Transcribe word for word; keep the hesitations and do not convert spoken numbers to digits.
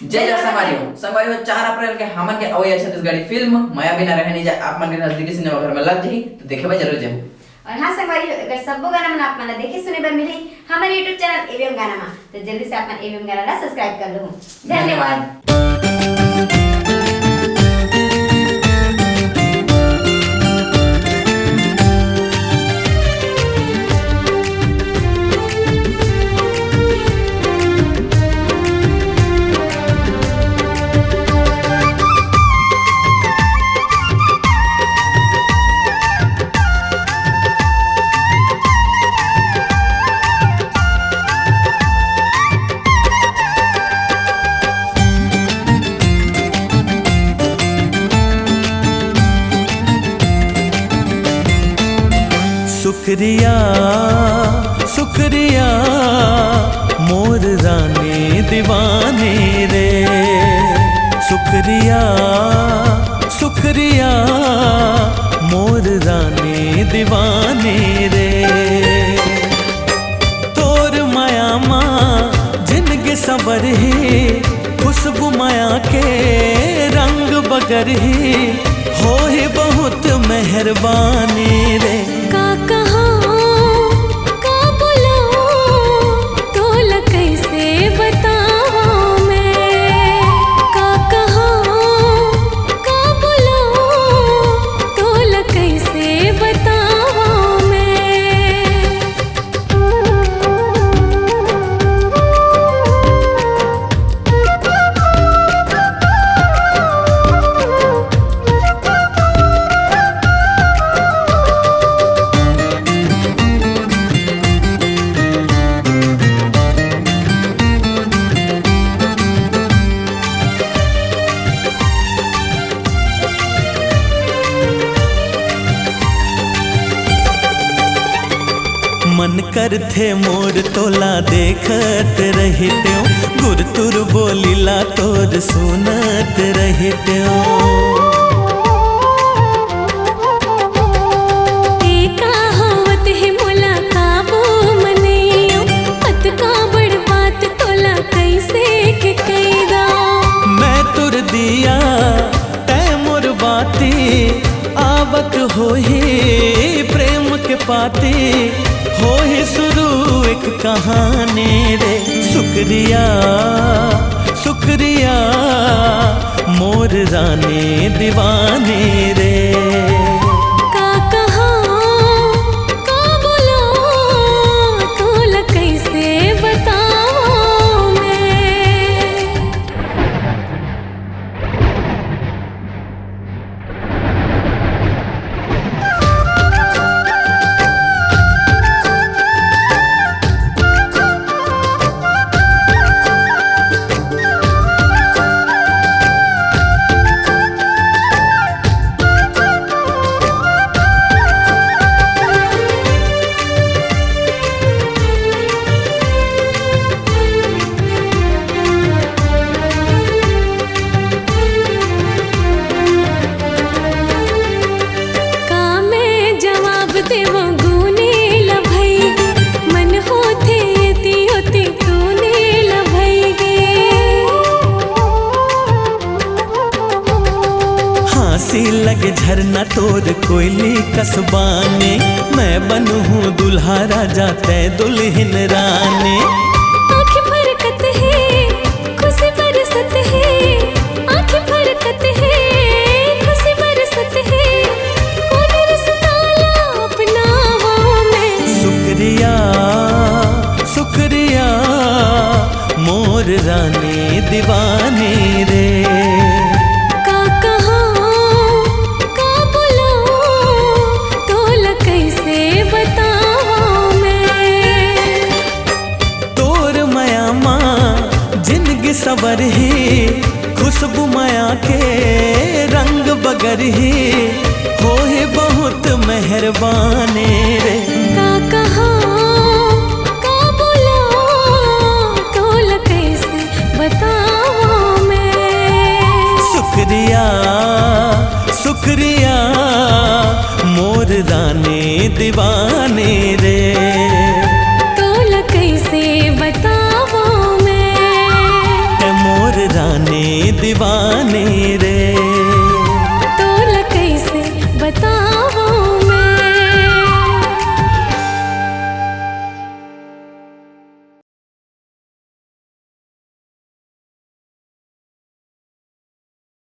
जय जय संगवारी हो। संगवारी हो, चार अप्रैल के हमन के अवइया छत्तीसगढ़ी फिल्म मया बिना रहे नइ जाए आप मन के नजदीकी सिनेमा घर में लग जाही, तो देखे बर जरूर जाहू। और हाँ संगवारी हो, अगर सब्बो गाना मन आप मन ला देखे सुने बर मिलही हमर YouTube चैनल एवीएम गाना मा, तो जल्दी से आप मन एवीएम गाना ला सब्सक्राइब कर लो। धन्यवाद। शुक्रिया, शुक्रिया, मोर रानी दीवानी रे। शुक्रिया, शुक्रिया, मोर रानी दीवानी रे। तोर माया मा जिनगी संवर ही, खुशबू माया के रंग बगर ही, हो ही बहुत मेहरबानी रे। का कहा, का बोला, तोला कैसे बतावा मैं? का कहा, का बोला, तोला कैसे बतावा मैं? मन करथे मोर तोला देखत रहितेव, गुरतुर बोलिला तोर सुनत रहितेव। ए का होवत हे मोला काबू मनइयो, अतका बड़ बात तोला कैसे के कैदा। मैं तुर दिया तै मोर बाती, आवत होही प्रेम के पाती, होही शुरू एक कहानी रे। शुक्रिया, शुक्रिया, मोर रानी दीवानी रे। का कहा, का बोला, तोला कैसे बतावा मैं? का मैं जवाब देवं गुने ल भई गे, मन होथे एती ओती तूने ल भई गे। हाँसी लगे झरना तोर कोयली कस बानी, मैं बनहूँ दूल्हा राजा तै दुल्हिन रानी। आँखी फरकत हे, खुशी बरसत हे, आँखी फरकत हे, खुशी बरसत हे, कोनो रिश्ता ला अपनावा मैं। शुक्रिया, शुक्रिया, मोर रानी दीवानी रे। का कहा, का बोला, तोला कैसे बतावा मैं? तोर मया मा जिनगी सवर ही, खुशबू मया के रंग बगर ही, होही बहुत मेहरबानी रे। का कहा, का बोला, तोला कैसे बतावा मैं? शुक्रिया, शुक्रिया, मोर रानी दीवानी रे। तोला कैसे बतावा मैं? ए मोर रानी दीवाने दीवाने